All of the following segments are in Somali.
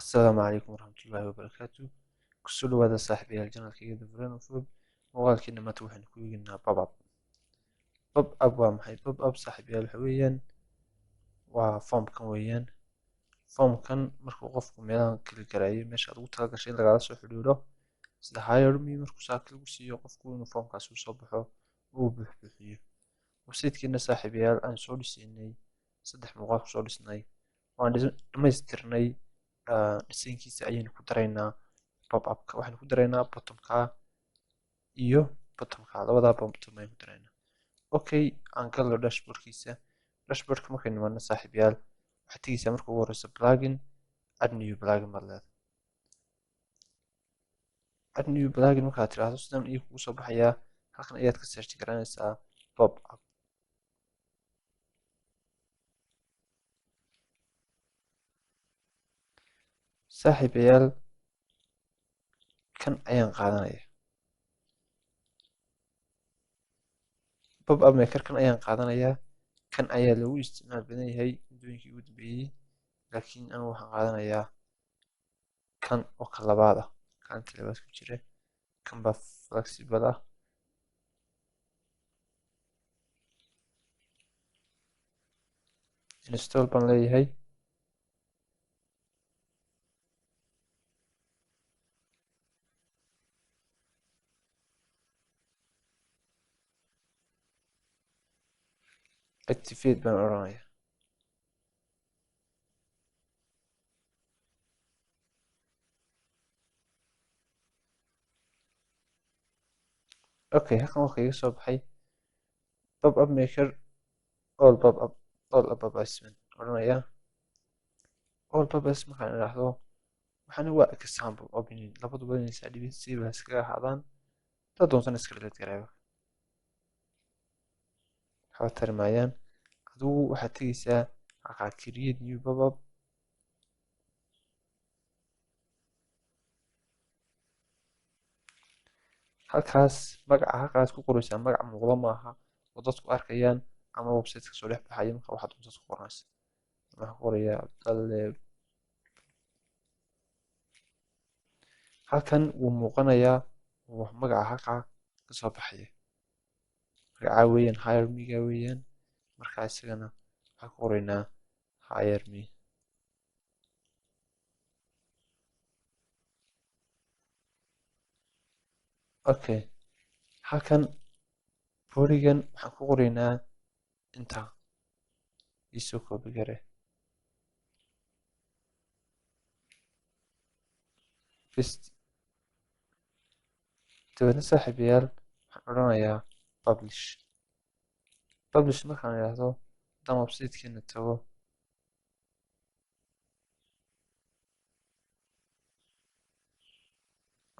Asalaamu calaykum waraxmatullaahi wabarakaatu. Kusoo dhawaada saaxiibayaal janalkayga The Brain of Web. Muuqaalkeena maanta waxaynu ku eegaynaa pop-up. Pop-up waa maxay? Pop-up saaxiibayaal waxa weeyaan waa foomkan weeyaan. Foomkan markuu qofku meelahan kali garaayo meesha aad ugu talagashay in lagala soo xidhiidho, sida hire me markuu saa lagu siiyo qofku inuu foomkaasi usoo baxo uu buuxbuuxiyo. Website-keena saaxiibayaal aan soo dhisaynay saddex muuqaal kusoo dhisnay, waan dhamaystirnay dhisaynkiisa ayaynu ku daraynaa pop-up-ka. Waxaynu ku daraynaa bottom-ka iyo bottom-ka, labadaa bottom ayaynu ku daraynaa. Okay, aan galno dashboard-kiisa. Dashboard-ka markaynu nimaadno saaxiibayaal, waxaad tegeysaa marka ugu horeysa plugin, add new plugin baad leedahay. Add new plugin markaad tiraahdo sidan ayuu kugu soo baxayaa. Halkan ayaad ka search garanaysaa pop-up. Saaxiibayaal kan ayaan qaadanaya. Pop-up maker kan ayaan qaadanayaa. Kan ayaa lagu isticmaal badan yahay muddooyinkii ugu dambeeyay, laakiin anigu waxaan qaadanayaa kan oo ka labaad ah, kaalinta labaad ku jira. Kan baa flexible ah. Install baan leeyahay. Activate baan odhanayaa. Okay, halkan waxaa iga soo baxay pop-up maker all pop-up, all pop-ups baan odhanayaa. All pop-ups markaan idhaahdo waxaana waa example opening, labaduba inay saaxiibin siiba iskaga ahaadaan, dad doontan iska delete gareeba waxba tari maayaan. Adigu waxaad tegeysaa halkaa create new pop-up. Halkaas magaca halkaas ku qoraysaa magac muuqda maaha oo dadku arkayaan ama website-ka soo dhex baxaya. Marka waxaad doontaad ku qoranaysaa. Waxaan ku qorayaa Cabdalle. Halkan wuu muuqanayaa wax magaca halkaa ka soo baxaya. Magacaa weeyaan hire me-ga weeyaan. Marka isagana waxaan ku qoraynaa hire me. Okay, halkan body-gan waxaan ku qoraynaa intaa isoo copy gare. Paste. Dabeedna saaxiibayaal waxaan odhanayaa publish. Publish markaan idhaahdo haddaan website-keena tago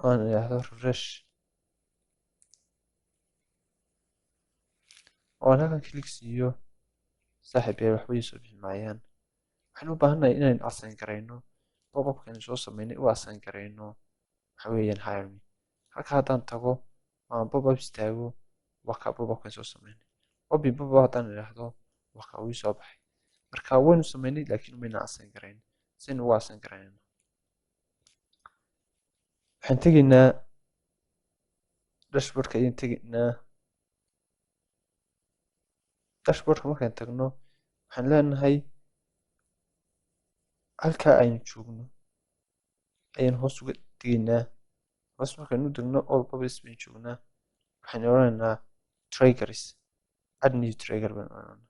oon idhaahdo refresh oo aan halkan click siiyo saaxiibayaal waxba ii soo bixi maayaan. Waxaan u baahannahay inaynu assign garayno pop-up-ka aynu soo sameynay u assign garayno waxa weeyaan hire me. Halka haddaan tago aan pop-up istaago waa ka pop-up-ka soo sameynay. Open pop-up haddaan idhaahdo waa ka uu soo baxay. Marka waynu sameynay laakiin umayna assign garayn. Sidaynu ugu assign garaynayno waxaan tegaynaa dashboard-ka ayaan tegaynaa. Dashboard-ka markaan tagno waxaan leenahay halkaa aynu joogno ayaan hoos uga tegaynaa. Hoos markaan u degno all pop-ups baynu joognaa. Waxaan odhanaynaa triggers, add new trigger baan odhanaynaa.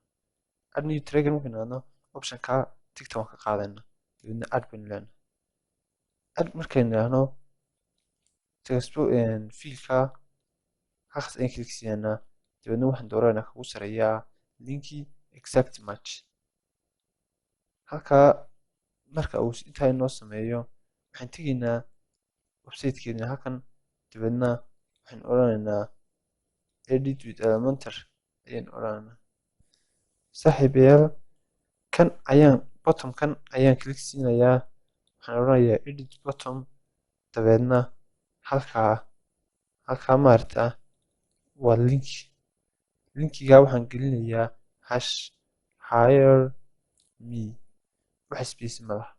Add new trigger markaan idhaahno option-ka tigta waan ka qaadaynaa, dabeedna add baynu leenahay. Add markaan idhaahno field-ka halkaas ayaan click siinaynaa, dabeedna waxaan dooranaynaa kagu sareeyaa linki exact match. Halkaa marka uu intaa inoo sameeyo waxaan tegaynaa website-keena halkan, dabeedna waxaan odhanaynaa edit with Elementor ayaan odhanaynaa. Saaxiibayaal kan ayaan bottom-kan ayaan click siinayaa. Waxaan odhanayaa edit bottom, dabeedna halkaa maarta waa link. Linkiga waxaan gelinayaa hash hire me, wax space ma laha.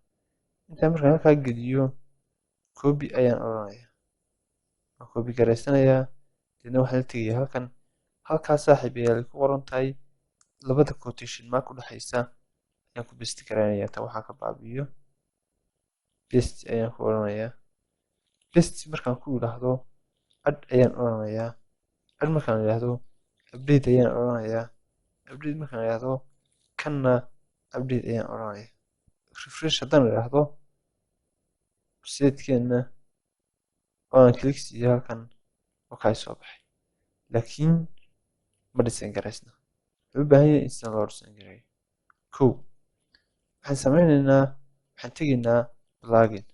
Intaa markaan halkaa geliyo, copy ayaan odhanayaa, waan copy garaysanayaa. Deedna waxaan la tegayaa halkan. Halkaas, saaxiibayaal, ku qoran tahay labada quotation mark u dhexaysa ayaan ku paste garaynayaa. Tan waxaa ka baabi'iyo, paste ayaan ku odhanayaa. Paste markaan ku idhaahdo, add ayaan odhanayaa. Add markaan idhaahdo, update ayaan odhanayaa. Update markaan idhaahdo, kanna update ayaan odhanayaa. Refresh haddaan idhaahdo website-keena oo aan click siiyo halkan, wakaa soo baxay, laakiin ma design garaysna. Wuxuu u baahan yahay in sidan loo design gareeyo. Kow, waxaan sameyneynaa, waxaan tegaynaa plugin,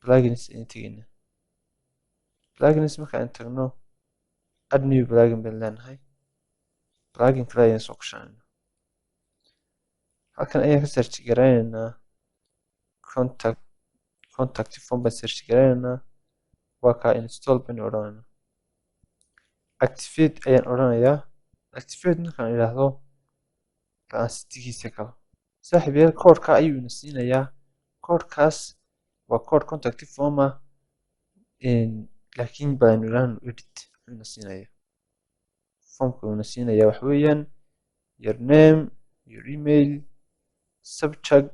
plugins ayaan tegaynaa. Plugins markaan tagno, add new plugin baan leenahay. Plugin kale ayaan soo gashanayna. Halkan ayaan ka search garaynaynaa contact form baan search garaynaynaa. Waa kaa, install baynu odhanaynaa. Activate ayaan odhanayaa. Activate markaan idhaahdo, aan setting-giisa galo, saaxiibayaal, koodhka ayuu ina siinayaa. Koodhkaas waa code contact form ah, laakiin baynu idhaahno edit. Wuxuu ina siinayaa formka uu ina siinayaa waxa weeyaan your name, your email, subject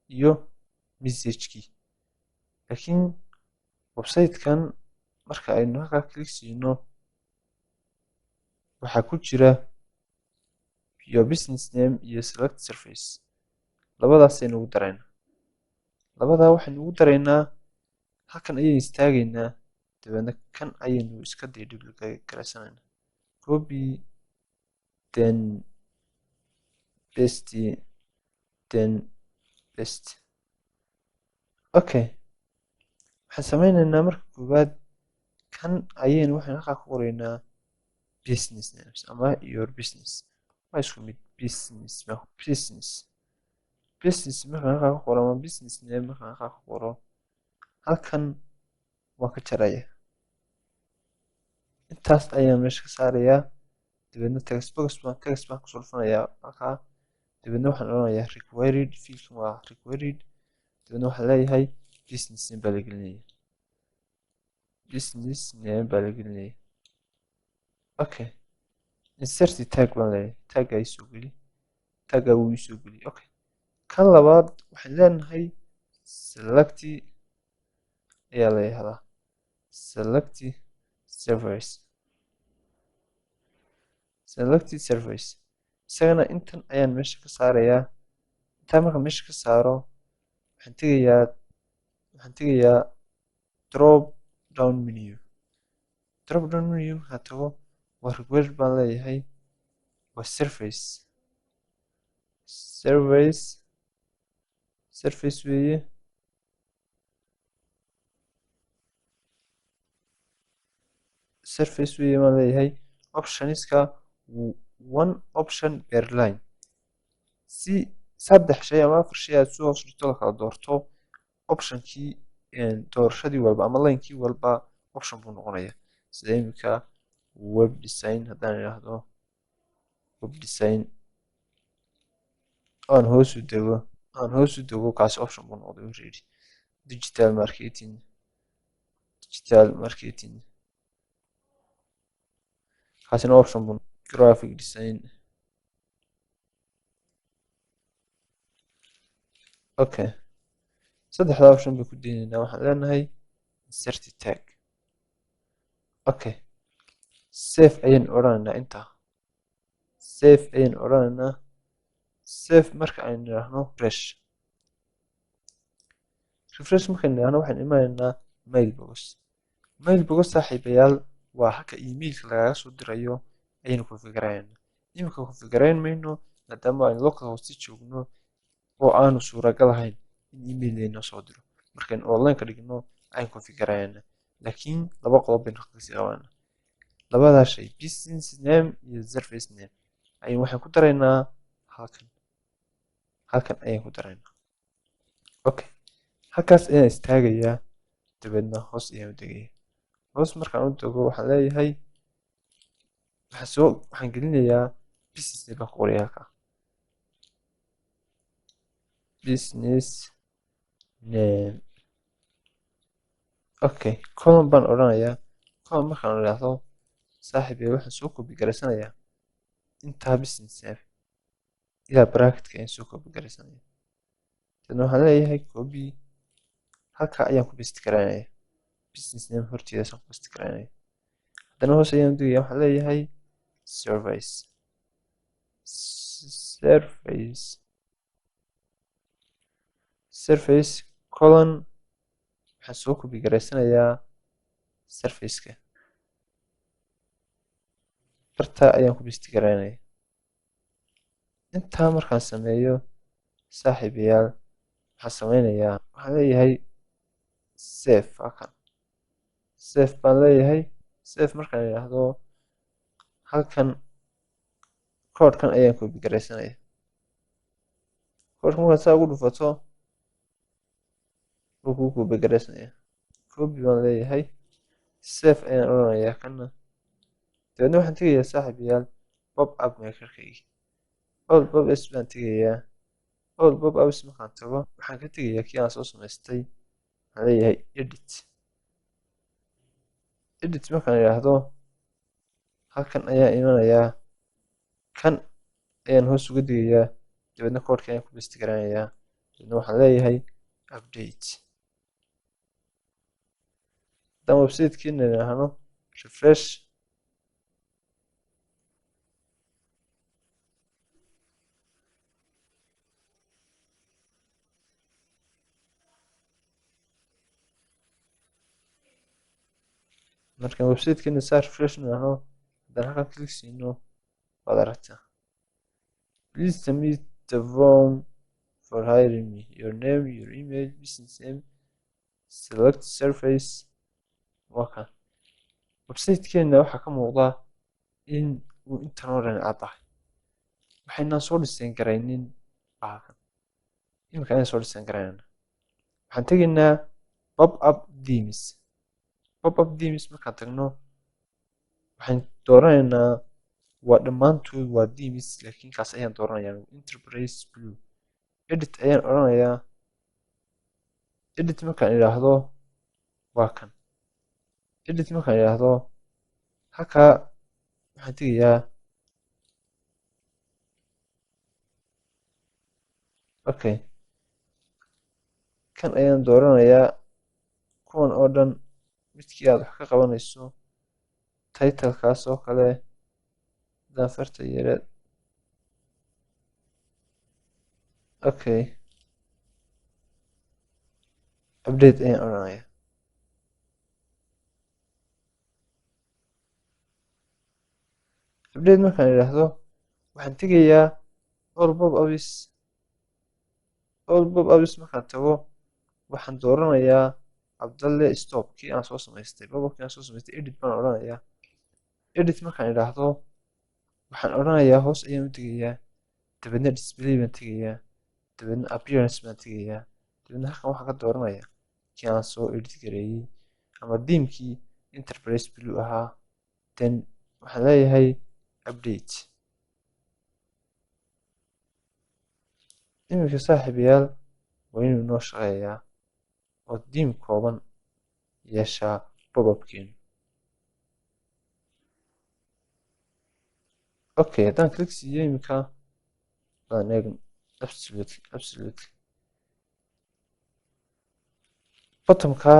iyo message-kii. Laakiin website-kan marka aynu halkaa click siino, waxaa ku jira your business name iyo select service. Labadaas aynu ugu daraynaa. Labadaa waxaynu ugu daraynaa, halkan ayaynu istaagaynaa, dabeedna kan ayaynu iska dii duplicate garaysanaynaa. Copy, then paste, then paste. Okay, waxaan sameyneynaa marka koowaad kan ayaynu waxaynu halkaa ku qoraynaa business names ama your business, waa isku mid. Business, business, business markaan halkaa ku qoro ama business name markaan halkaa ku qoro, halkan waan ka jaraya. Intaas ayaan meesha ka saarayaa. Dabeedna text box baan, text baan kusoo dhufanayaa halkaa. Dabeedna waxaan odhanayaa required field-kan waa required. Dabeedna waxaan leeyahay business name baa la gelinaya, business name baa la gelinaya. Okay, insert tag baan leeyahay, tagga isoo geli, tagga wuu isoo geli. Okay, kan labaad waxaan leenahay select ayaa la yihahdaa, select service, select service. Isagana intan ayaan meesha ka saarayaa. Intaan marka meesha ka saaro, waxaan tegayaa drop down menu. Drop down menu markaan tago, waa required baan leeyahay, waa service, service, service weeye. Service weeye baan leeyahay. Options-ka one option per line, si saddex shay ama afar shay aad soo hoos dhigto, la kala doorto option-kii, doorashadii walba ama line-kii walba option buu noqonayaa. Sida imika web design haddaan idhaahdo, web design aan hoos u dego, kaasi option buu noqday already. Digital marketing, digital marketing, kaasina option buu. Graphic design. Okay, saddexda option bay ku deynaynaa. Waxaan leenahay insert tag. Okay, save ayaynu odhanaynaa. Intaa save ayaynu odhanaynaa. Save marka aynu nidhaahno, refresh. Refresh markaynu nidhaahno, waxaan imanaynaa mailbox. Mailbox, saaxiibayaal, waa halka email-ka lagaga soo dirayo ayaynu configure-aynaynaa. Iminka configure-ayn mayno, maadaama aynu local host joogno oo aanu suuragal ahayn in email laynoo soo diro. Markaynu online ka dhigno ayaan configure-aynaynaa, laakiin laba qodob baynu kasii qabanaa. Labadaa shay, business name iyo service name, ayaan waxaan ku daraynaa halkan. Halkan ayaan ku daraynaa. Okay, halkaas ayaan istaagayaa, dabeedna hoos ayaan u degaya. Hoos markaan u dego, waxaan leeyahay, waxaan gelinayaa business name baan ku qoraya halkaa. Business Name. Okay, colon baan odhanayaa. Colon markaan idhaahdo saaxiib, waxaan soo copy garaysanayaa intaa business name ilaa bracketka ayaan soo copy garaysanaya. Dadna waxaan leeyahay copy, halka ayaan ku paste garaynaya, business name horteeda ku paste garaynaya. Haddana hoos ayaan degaya, waxaan leeyahay service, service, service colon, waxaan soo copy garaysanayaa serviceka, barta ayaan ku paste garaynaya. Intaa markaan sameeyo saaxiibayaal, waxaan sameynayaa, waxaan leeyahay save. Halkan save baan leeyahay. Save markaan idhaahdo, halkan koodhkan ayaan copy garaysanaya. Koodhka markaad saa ugu dhufato wuu kuu copy garaysanaya. Copy baan leeyahay, save ayaan odhanayaa kana. Dabeedna waxaan tegayaa saaxiibayaal pop up makerkaygii, all pop ups baan tegayaa. All pop ups markaan tago, waxaan ka tegayaa kii aan soo samaystay. Waxaan leeyahay edit. Edit markaan idhaahdo, halkan ayaan imanayaa, kan ayaan hoos uga degayaa, dabeedna koodhka ayaan ku paste garanayaa. Dabeedna waxaan leeyahay update. Haddaan website-kiina idhaahno refresh, markaan website-keena saa refresh idhaahno, haddaan halkan click siino, waad aragtaa: "Please submit the form for hiring me, your name, your email, business name, select service." Waa kan website-keena, waxaa ka muuqda in uu intan oo dhan cad tahay. Waxaynaan soo design garaynin bahalkan, imika ayaan soo design garaynana. Waxaan tegaynaa pop up themes. Pop up themes markaan tagno, waxaan dooranaynaa, waa dhammaantood waa themes, laakiin kaas ayaan dooranayaa, Enterprise Blue. Edit ayaan odhanayaa. Edit markaan idhaahdo, waa kan. Edit markaan idhaahdo, halkaa waxaan tegayaa, okay, kan ayaan dooranayaa. Kuwan oo dhan midkii aad wax ka qabanayso, titlekaas oo kale haddaan farta yareed. Okay, update ayaan odhanayaa. Update markaan idhaahdo, waxaan tegayaa all pop ups. All pop ups markaan tago, waxaan dooranayaa Cabdalle stop, kii aan soo samaystay, pop-upkii aan soo samaystay. Edit baan odhanayaa. Edit markaan idhaahdo, waxaan odhanayaa hoos ayaan u tegayaa, dabeedna display baan tegayaa, dabeedna appearance baan tegayaa, dabeedna halkan waxaan ka dooranayaa kii aan soo edit gareeyey ama themekii Enterprise Blue ahaa. Then waxaan leeyahay update. Iminka saaxiibayaal waa inuu inoo shaqeeyaa oo theme kooban yeeshaa pop-upkeenu. Okay, haddaan click siiyo iminka, baan eegno. Absolute, absolute bottomka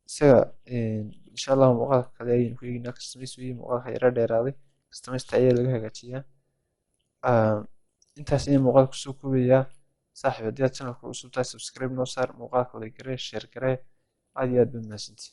isaga insha Allah muuqaalka kale ayaynu ku eegnaa. Customize weye, muuqaalka yara dheeraaday, customizeta ayaa laga hagaajiyaa. Intaas ayaan muuqaalka kusoo koobayaa. Saaxiib, haddii aad channelka cusub tahay, subscribe noo saar, muuqaalka like garee, share garee. Aad iyo aad baad mahadsantihi.